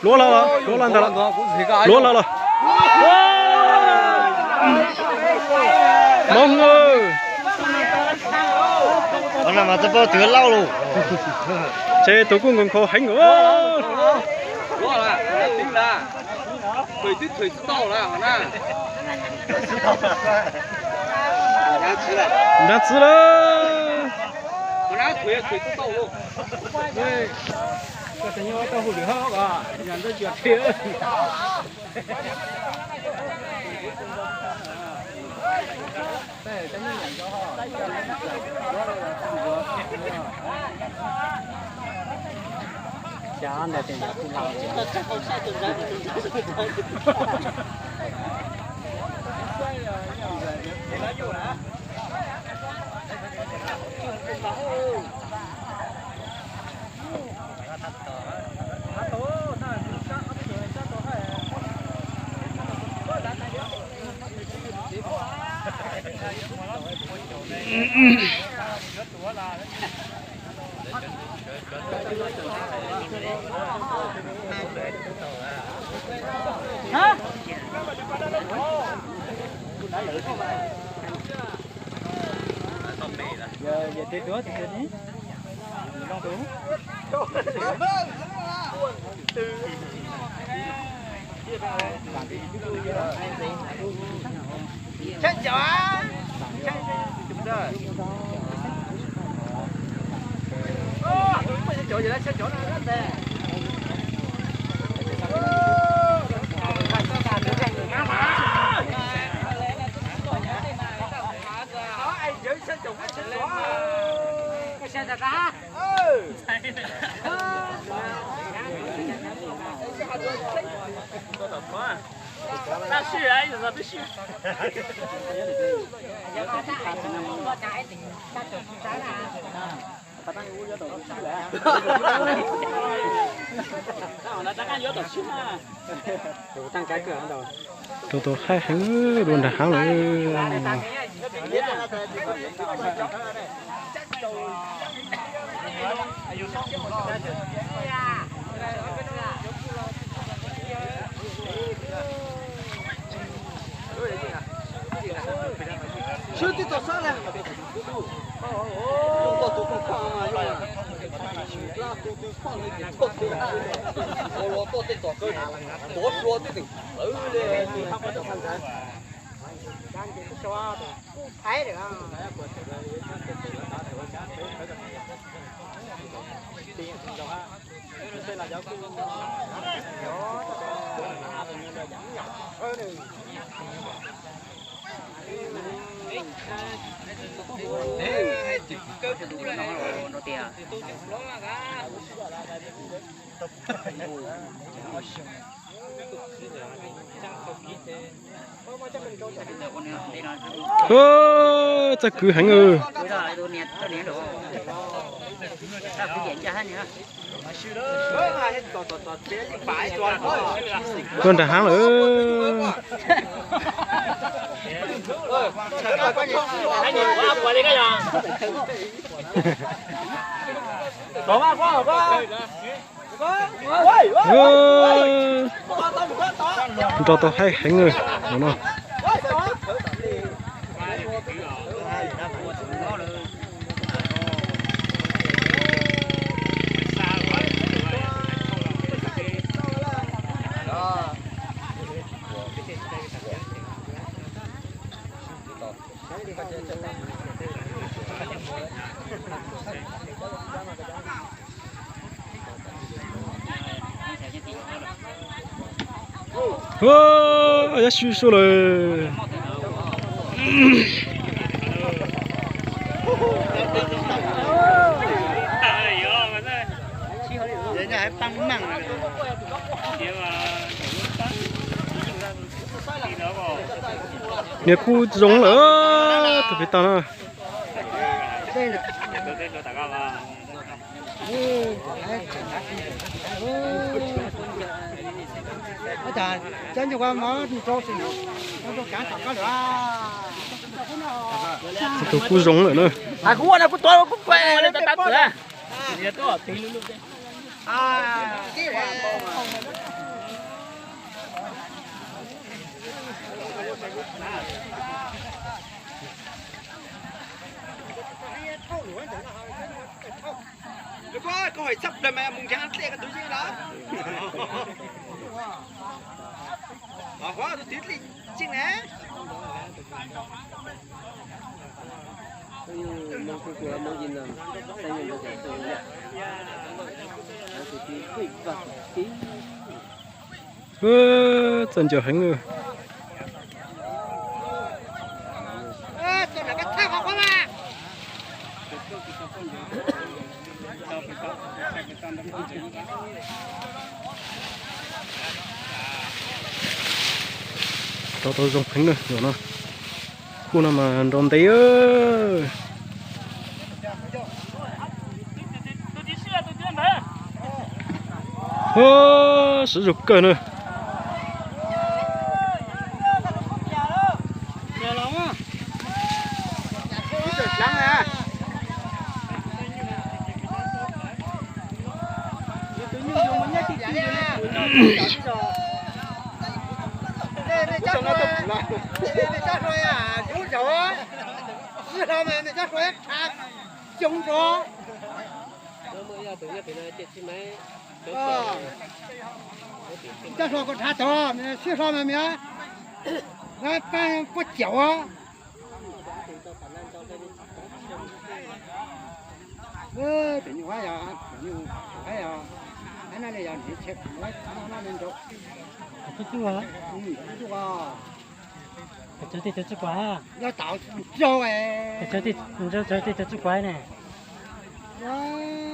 Pluav los, pluav los ntag los, pluav los los. Moog. Ces tus kuj nkaus nkhaus heev. Nrab txwv lawm. Tus tus haib heev, dua nram hav lawm. Txawj kwv heev. Tuaj nram hav lawm. Nrau tau haib heev no. Yab sib suab lawm. Niag kuj zoo lawm, tus pis tag na. Tus kuj zoo lawm na. Koj hais txhaj plaws mas mus nrhiav dlej koj tus yeej los. Qhov tus twv dlej yeej na. Txawj ncua heev. Rau tau zoo heev na zaum no. Khub no mas nrau ntev. Siv zug kawg na. Coj hlo koj dhav tod, sib hlo mas mias, na pab puab caum. Tus nyuj haib yog, tus nyuj haib yog, haib no li yog nrhiav chaw noj noj li nraud. Tus nyuj haib, tus nyuj haib. Cov tij cov tswj kuav, nrau tau nrau, cov tij cov tswj kuav ne.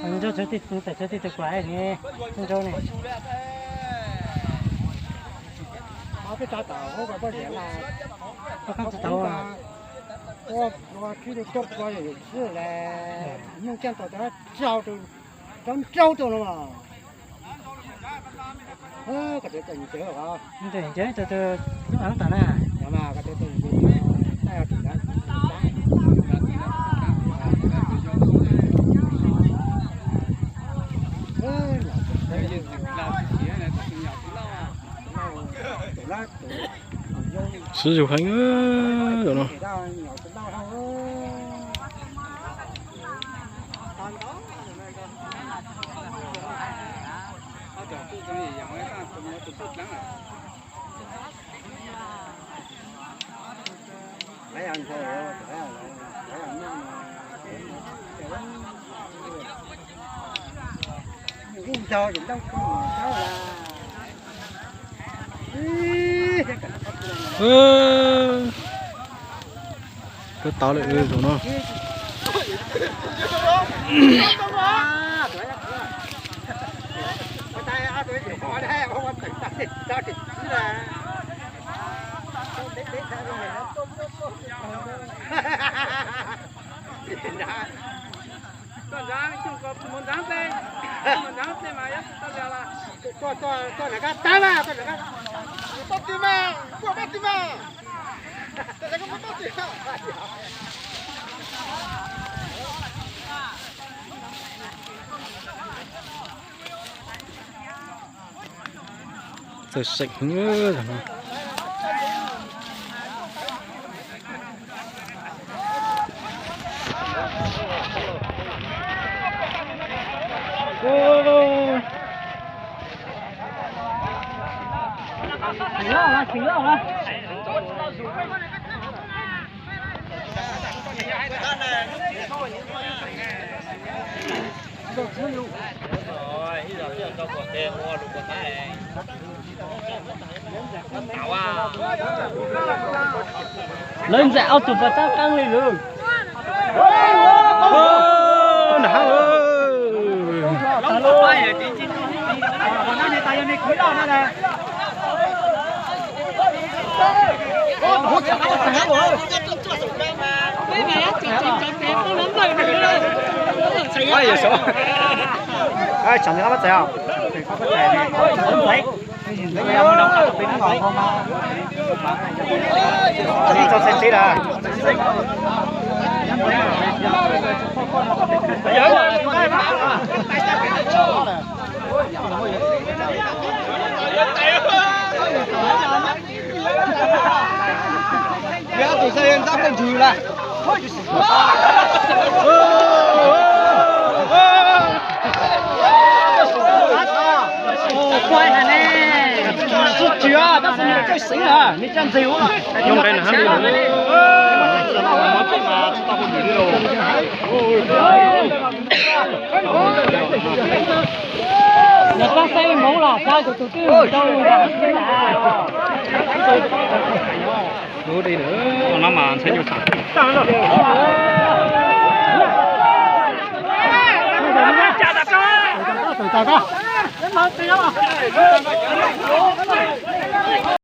Nrau cov tij, cov tij tus kuav ne, nrau ne. Peb rov tau hauv koj tsis tau, ua tsib rau rau yus tsib le, Hmoob Xyooj tau rau rau rau no. Koj tseem tawm ncawv os. Ntawm ncawv tau tus lub av tom na. Siv zug heev no. Koj tau lawm zaum no. Koj ntxeev, koj ntxeev tes, koj ntxeev tes mas yuav tau li os. Koj, koj, koj nram kab tab mas, koj nram kab, koj tab ti mas, koj tab ti mas. Txawj seem heev. Lawv ntxeem ob tug pas tab qeeb li lawm. Nram hav. Tsam nws qab pab txais os. Txog txhais tsev lawm. Sib tw tab sis nws coj xeev a, nws coj ntses ua. Nws pab saib hmoov los xav tus tus twg rau.